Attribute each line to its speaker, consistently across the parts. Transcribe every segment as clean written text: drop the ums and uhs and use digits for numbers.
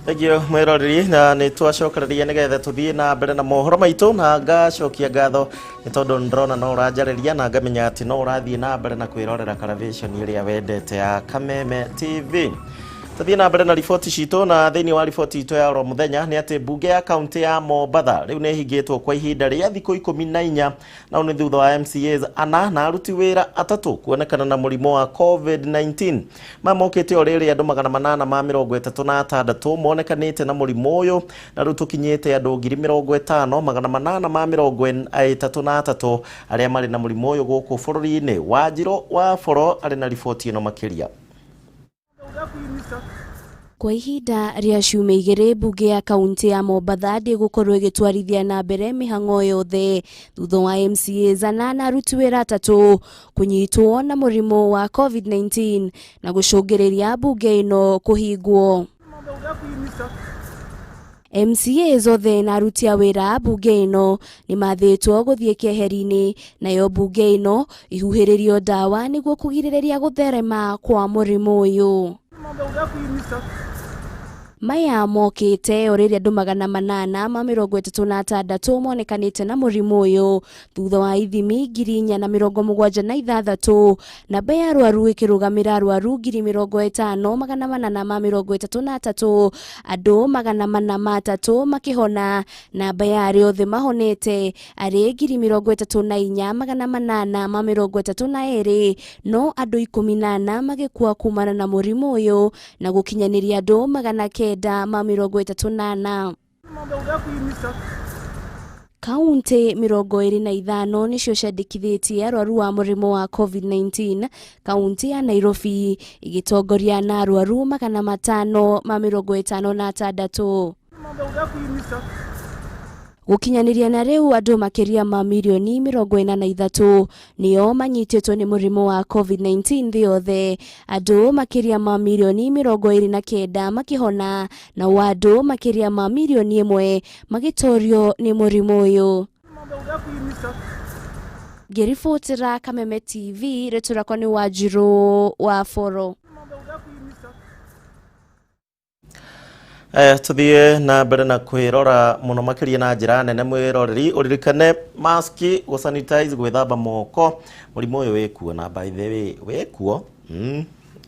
Speaker 1: Thank you, mwiroreri, na nä twacokereria nä getha tå thiä na mbere na mohoro maitå, na ngacokia ngatho nä tondå ndĩrona no ũranjarĩria na ngamenya atĩ no ũrathiĩ na mbere na kwĩrorera karavĩconi ĩrĩa wendete ya Kameme TV. Tũthiĩ na mbere na riboti citũ, na thĩinĩ wa riboti itũ ya oro mũthenya nĩ atĩ mbunge ya kaunti ya Mombatha rĩu nĩ ĩhingĩtwo kwa ihinda rĩa thikũ 14, nao nĩ thutha wa MCAs ana na aruti wĩra atatũ kuonekana na mũrimũ wa COVID-19. Maya mokĩte o rĩrĩ andũ 836 monekanĩte na mũrimũ ũyũ, na rĩu tũkinyĩte andũ 50,833 arĩa marĩ na mũrimũ ũyũ gũkũ bũrũri-inĩ. Wanjirũ wa Boro arĩ na riboti ĩno makĩria.
Speaker 2: Kwa ihinda rĩa ciumia 2, mbunge ya kaunti ya Mombatha ndĩgũkorwo ĩgĩtwarithia na mbere mĩhang'o yothe thutha wa MCAs ana na aruti wĩra atatũ kũnyitwo na mũrimũ wa COVID-19 na gũcũngĩrĩria mbunge ĩno kũhingwo. MCAs othe na aruti a wĩra a mbunge ĩno nĩ mathĩtwo gũthiĩ keheri-inĩ, nayo mbunge ĩno ihuhĩrĩrio ndawa nĩguo kũgirĩrĩria gũtherema kwa mũrimũ ũyũ. Maya mokĩte o rĩrĩa andũ 836 monekanĩte na mũrimũ ũyũ thutha wa ithimi 4,076. Namba ya arwaru ĩkĩrũgamĩra arwaru 50,833, andũ 403 makĩhona. Namba ya arĩa othe mahonete arĩ 34,832, no andũ 14 magĩkua kumana na mũrimũ ũyũ na gũkinyanĩria andũ 934. Kaunti 25 nĩcio ciandĩkithĩtie arwaru wa mũrimũ wa COVID-19, kaunti ya Nairobi ĩgĩtongoria na arwaru 556. Gũkinyanĩria na rĩu, andũ makĩria ma mirioni 43 nĩo manyitĩtwo nĩ mũrimũ wa COVID-19 thĩ yothe, andũ makĩria ma mirioni 29 makĩhona, na andũ makĩria ma mirioni 1 magĩtorio nĩ mũrimũ ũyũ. Ngĩribotera Kameme TV, rĩtwa rĩakwa nĩ Wanjirũ wa Boro.
Speaker 1: Tuthiĩ na mbere na kwĩrora mũno makĩria na njĩra nene. Mwĩroreri, ũririkane maski, gũsanitize, gwĩthamba moko. Mũrimũ ũyũ wĩkuo, na by the way wĩkuo,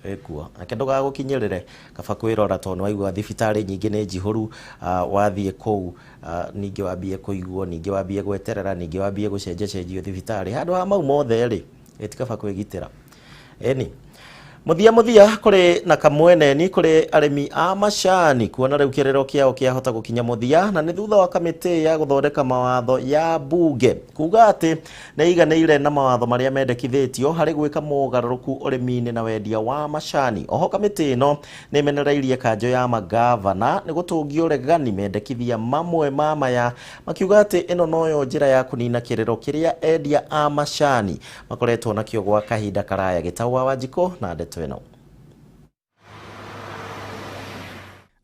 Speaker 1: wĩkuo, ake ndũgagũkinyĩrĩre. Kaba kwĩrora tondũ nĩwaigua thibitarĩ nyingĩ nĩ njihũru. Wathiĩ kũu, ningĩ wambie kũiguo, ningĩ wambie gweterera, ningĩ wambie gũcenjacenjio thibitarĩ. Handũ ha mau mothe rĩ, ĩti kaba kwĩgitĩra. Ĩni muthia muthia kũrĩ na kamweneni kũrĩ arĩmi a macani kuona rĩu kĩrĩro kĩao kĩahota gũkinya mũthia, na nĩ thutha wa kamĩtĩ ya gũthondeka mawatho ya mbunge kuga atĩ nĩ iganĩire na mawatho marĩa mendekithĩtio harĩ gwĩka mogarũrũku ũrĩmi-inĩ na wendia wa macani. Oho kamĩtĩ ĩno nĩ ĩmenereirie kanjo ya magavana nĩ gũtũngia ũregani mendekithia mamwe ma maya, makiuga atĩ ĩno noyo njĩra ya kũnina kĩrĩro kĩrĩa endia a macani makoretwo nakĩo gwa kahinda karaya. Gĩtau wa Wanjikũ na ndeto ĩno.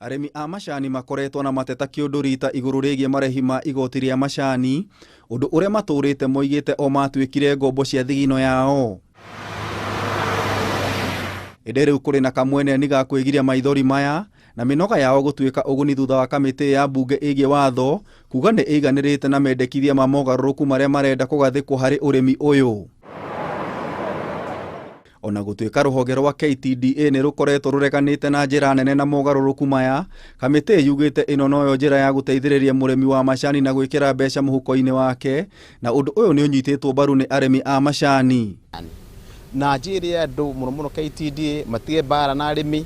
Speaker 3: Arĩmi a macani makoretwo na mateta kĩũndũ rita igũrũ rĩgiĩ marĩhi ma igoti rĩa macani, ũndũ ũrĩa matũrĩte moigĩte o matuĩkire ngombo cia thigino yao. Ĩndĩ rĩu kũrĩ na kamweneni ga kwĩgiria maithori maya na mĩnoga yao gũtuĩka ũguni thutha wa kamĩtĩ ya mbunge ĩgiĩ watho kuga nĩ ĩiganĩrĩte na mendekithia ma mogarũrũku marĩa marenda kũgathĩkwo harĩ ũrĩmi ũyũ. Ona gũtuĩka rũhonge rwa KTDA nĩ rũkoretwo rũreganĩte na njĩra nene na mogarũrũku maya, kamĩtĩ yugĩte ĩno noyo njĩra ya gũteithĩrĩria mũrĩmi wa macani na gwĩkĩra mbeca mũhuko-inĩ wake, na ũndũ ũyũ nĩ ũnyitĩtwo mbaru nĩ arĩmi a macani.
Speaker 4: Na njĩre andũ mũno mũno KTDA matige mbara na arĩmi,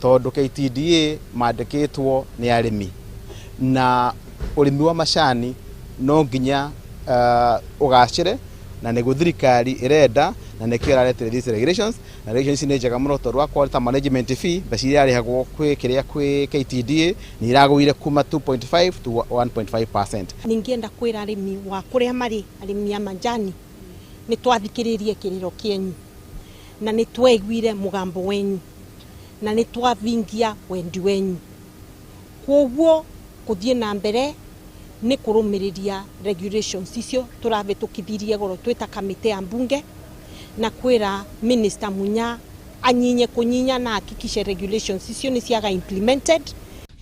Speaker 4: tondũ KTDA mandĩkĩtwo nĩ arĩmi, na ũrĩmi wa macani no nginya ũgacĩre, na nĩguo thirikari ĩrenda, na nĩkĩo ĩraretire these regulations. Na regulations ici nĩ njega mũno tondũ wakorwo ta management fee, mbeca iria yarĩhagwo kwĩ kĩrĩa kwĩ KTDA nĩ iragũire kuma 2.5 to 1.5%.
Speaker 5: Ningĩenda kwĩra arĩmi wa kũrĩa marĩ, arĩmi a majani, nĩ twathikĩrĩrie kĩrĩro kĩenyu na nĩ twaiguire mũgambo wenyu na nĩ twathingia wendi wenyu. Koguo kũthiĩ na mbere nĩ kũrũmĩrĩria regulations icio tũrabĩtũkithirie goro twĩta kamĩtĩ ya mbunge, na kwĩra Minister Munya anyinye kũnyinya na hakikishe regulations icio nĩ ciaga implemented.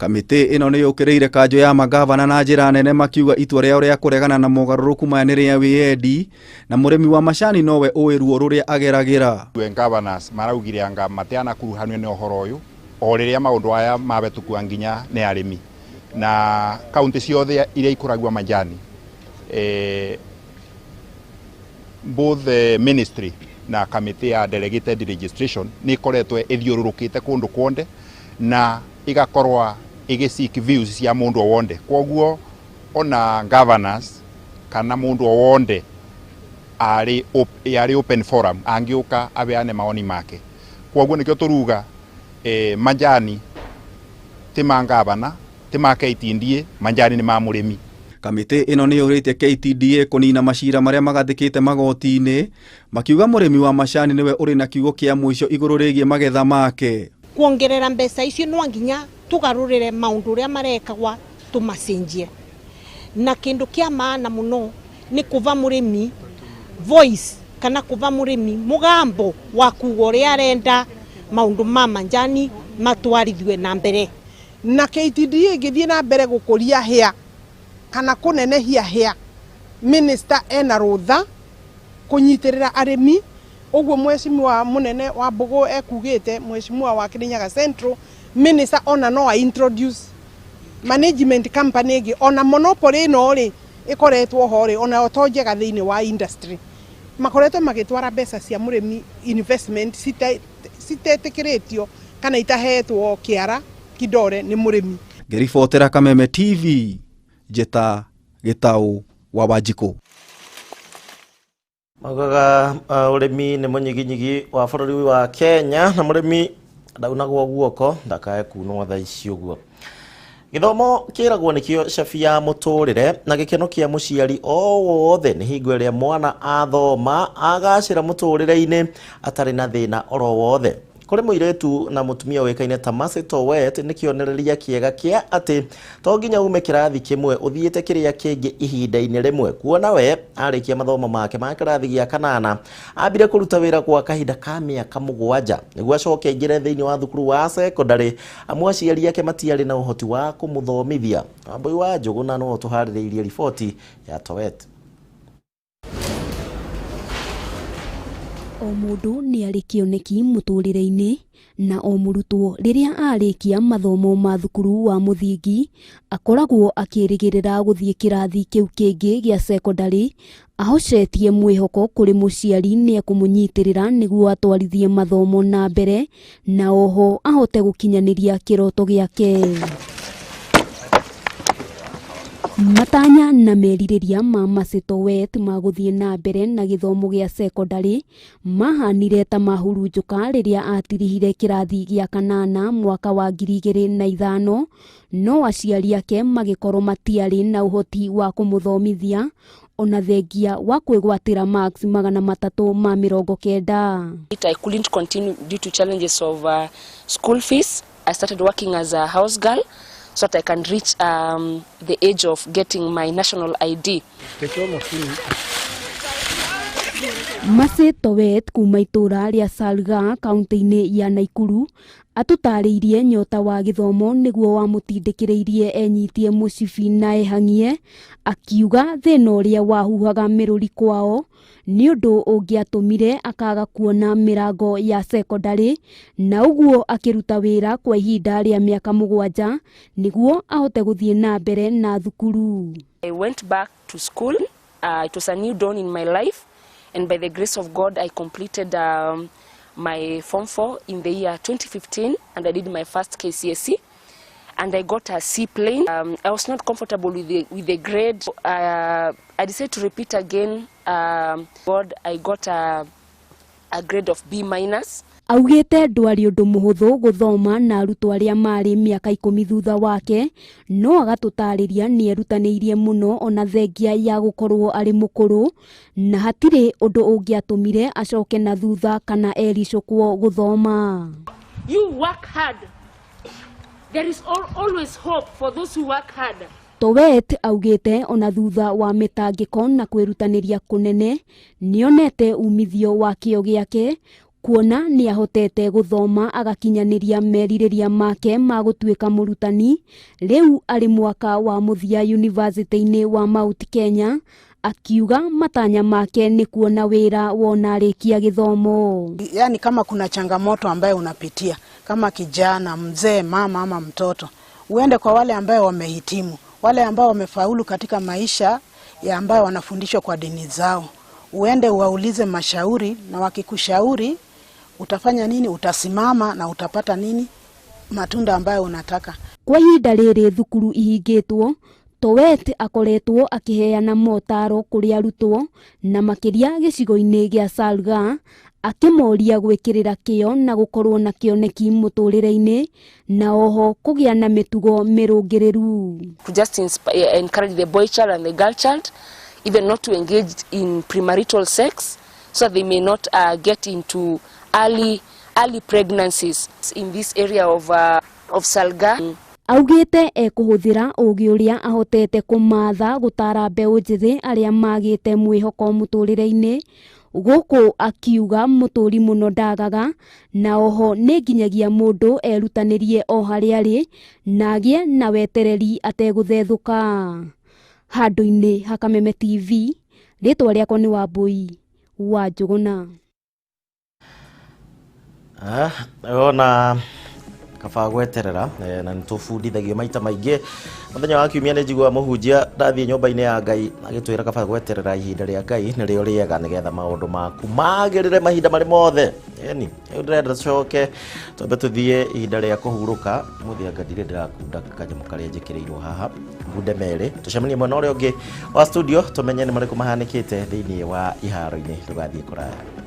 Speaker 3: Kamĩtĩ ĩno nĩ yũkĩrĩire kanjũ ya magavana na njĩra nene makiuga itua rĩao rĩa kũregana na mogarũrũku maya nĩ rĩa wĩyendi na mũrĩmi wa macani nowe ũĩ ruo rũrĩa ageragĩra.
Speaker 6: Governors maraugire anga matianakuruhanio nĩ ũhoro ũyũ o rĩrĩa maũndũ aya mabetukua nginya nĩ arĩmi na kaunti ciothe iria ikũragua majani both the ministry na kamĩtĩ ya delegated registration nĩ ikoretwo ĩthiũrũrũkĩte kũndũ kwonde na igakorwa ĩgĩ views cia mũndũ o wonde. Kwoguo ona governors kana mũndũ o wonde arĩ open forum angĩũka abeane maoni make. Kwoguo nĩkĩo tũruga majani ti ma ngavana ti ma KTDA, majani nĩ ma mũrĩmi.
Speaker 3: Kamĩtĩ ĩno nĩ yũrĩtie KTDA kũnina macira marĩa magathĩkĩte magoti-inĩ makiuga mũrĩmi wa macani nĩwe ũrĩ na kiugo kĩa mũico igũrũ rĩgiĩ magetha make.
Speaker 5: Kuongerera mbeca icio no nginya tugarurire maundu uria marekagwa tumacenjie, na kindu kia maana muno ni kuva murimi voice kana kuva murimi mugambo wa kuga uria arenda maundu ma manjani matwarithwe na mbere.
Speaker 7: Na KTDA igithie na mbere gukuria hia kana kunenehia hia, minister ena rutha kunyitirira arimi uguo mheshimiwa munene wa Mbugu ekugite mheshimiwa wa Kirinyaga Central minister ona no a introduce management company igi ona monopoly ino ri ikoretwo ho ri ona to njega thiini wa industry makoretwo magitwara mbeca cia murimi investment citetikiritio kana itahetwo kiara kidore ni murimi.
Speaker 3: Ngiribotera Kameme TV Njeta Gitau wa Wanjikũ.
Speaker 1: Maugaga ũrĩmi nĩ mũnyiginyigi wa bũrũri wa Kenya na mũrĩmi ndaunagwo guoko ndakae kunwo thaa ici ũguo. Gĩthomo kĩragwo nĩkĩo cabi ya mũtũrĩre na gĩkeno kĩa mũciari o wothe nĩ hingo ĩrĩa mwana athoma agacĩra mũtũrĩre-inĩ atarĩ na thĩna oro wothe. Kũrĩ mũirĩtu na mũtumia ũĩkaine ta Mercy Towet nĩ kĩonereria kĩega kĩa atĩ to nginya ume kĩrathi kĩmwe ũthiĩte kĩrĩa kĩngĩ ihinda-inĩ rĩmwe, kuona we arĩkia mathomo make ma kĩrathi gĩa kanana ambire kũruta wĩra kwa kahinda ka mĩaka 7 nĩguo acoke aingĩre thĩinĩ wa thukuru wa sekondarĩ amu aciari ake matiarĩ na ũhoti wa kũmũthomithia. Wambui wa Njũgũna no ũtũharĩrĩirie riboti ya Towet.
Speaker 2: O mũndũ nĩ arĩ kĩoneki mũtũrĩre-inĩ na o mũrutwo rĩrĩa arĩkia mathomo ma thukuru wa mũthingi akoragwo akĩrĩgĩrĩra gũthiĩ kĩrathi kĩu kĩngĩ gĩa sekondarĩ ahocetie mwĩhoko kũrĩ mũciari nĩ ekũmũnyitĩrĩra nĩguo atwarithie mathomo na mbere na oho ahote gũkinyanĩria kĩroto gĩake. Matanya na merirĩria ma Mercy Towet ma gũthiĩ na mbere na gĩthomo gĩa sekondarĩ mahanire ta mahurunjũka rĩrĩa atirihire kĩrathi gĩa kanana mwaka wa 2005 no aciari ake magĩkorwo matiarĩ na ũhoti wa kũmũthomithia ona thengia wa kwĩgwatĩra marks 390.
Speaker 8: I couldn't continue due to challenges of school fees. I started working as a house girl so that I can reach the age of getting my national ID.
Speaker 2: Mercy Towet kuma itũra rĩa Salga kaunti-inĩ ya Naikuru atũtarĩirie nyota wa gĩthomo nĩguo wamũtindĩkĩrĩirie enyitie mũcibi na ehang'ie akiuga thĩna ũrĩa wahuhaga mĩrũri kwao nĩ ũndũ ũngĩatũmire akaga kuona mĩrango ya sekondarĩ na ũguo akĩruta wĩra kwa ihinda rĩa mĩaka 7 nĩguo ahote gũthiĩ na mbere na thukuru.
Speaker 8: I went back to school. It was a new dawn in my life, and by the grace of God I completed my Form 4 in the year 2015, and I did my first KCSE, and I got a C plane. I was not comfortable with the grade. I decided to repeat again. God, I got a grade of B minus.
Speaker 2: Augĩte ndwarĩ ũndũ mũhũthũ gũthoma na arutwo arĩa marĩ mĩaka 10 thutha wake no agatũtarĩria nĩ erutanĩirie mũno ona thengia ya gũkorwo arĩ mũkũrũ na hatirĩ ũndũ ũngĩatũmire acoke na thutha kana ericũkwo gũthoma.
Speaker 8: You work hard. There is always hope for those who work hard.
Speaker 2: Towet augĩte ona thutha wa mĩtangĩko na kwĩrutanĩria kũnene nĩonete umithio wa kĩo gĩake Kuona nĩ ahotete gũthoma agakinyanĩria merirĩria make ma gũtuĩka mũrutani, rĩu arĩ mwaka wa mũthia yunivasĩtĩ-inĩ wa Mount Kenya, akiuga matanya make nĩ kuona wĩra wona arĩkia gĩthomo.
Speaker 9: Yaani kama kuna changamoto ambayo unapitia kama kijana, mzee, mama ama mtoto, uende kwa wale ambayo wamehitimu, wale ambao wamefaulu katika maisha ya ambayo wanafundishwa kwa dini zao, uende uwaulize mashauri, na wakikushauri utafanya nini? Utasimama na utapata nini? Matunda ambayo unataka.
Speaker 2: Kwa ihinda rĩrĩ thukuru ihingĩtwo, Towet akoretwo akĩheana motaro kũrĩ arutwo na makĩria gĩcigo-inĩ gĩa Salga, akĩmoria gwĩkĩrĩra kĩyo na gũkorwo na kĩoneki mũtũrĩre-inĩ na oho kũgĩa na mĩtugo mĩrũngĩrĩru.
Speaker 8: To just encourage the boy child and the girl child, even not to engage in premarital sex, so they may not get into early pregnancies in this area of Salga.
Speaker 2: Augĩte ekũhũthĩra ũgĩ ũrĩa ahotete kũmatha gũtara mbeũ njĩthĩ arĩa magĩte mwĩhoko mũtũrĩre-inĩ, gũkũ akiuga mũtũri mũno ndagaga na oho nĩ nginyagia mũndũ erutanĩrie o harĩa arĩ na agĩe na wetereri ategũthethũka. Handũ-inĩ ha Kameme TV, rĩtwa rĩakwa nĩ Wambui wa Njũgũna.
Speaker 1: Ona kaba gweterera na nĩ tũbundithagio maita maingĩ. Mũthenya wa kiumia nĩ njiguaga mũhunjia ndathiĩ nyũmba-inĩ ya Ngai agĩtwĩra kaba gweterera ihinda rĩa Ngai nĩrĩo rĩega nĩgetha maũndũ maku magĩrĩre mahinda marĩ mothe. Ĩni rĩu ndĩrenda tũcoke twambe tũthiĩ ihinda rĩa kũhurũka. Mũthĩ anga ndirĩ ndĩrakunda kanyamũ karĩa njĩkĩrĩirwo haha ngunde merĩ, tũcemanie mwena ũrĩa ũngĩ wa studio tũmenye nĩ marĩkũ mahanĩkĩte thĩinĩ wa iharo-inĩ. Ndũgathiĩ kũraya.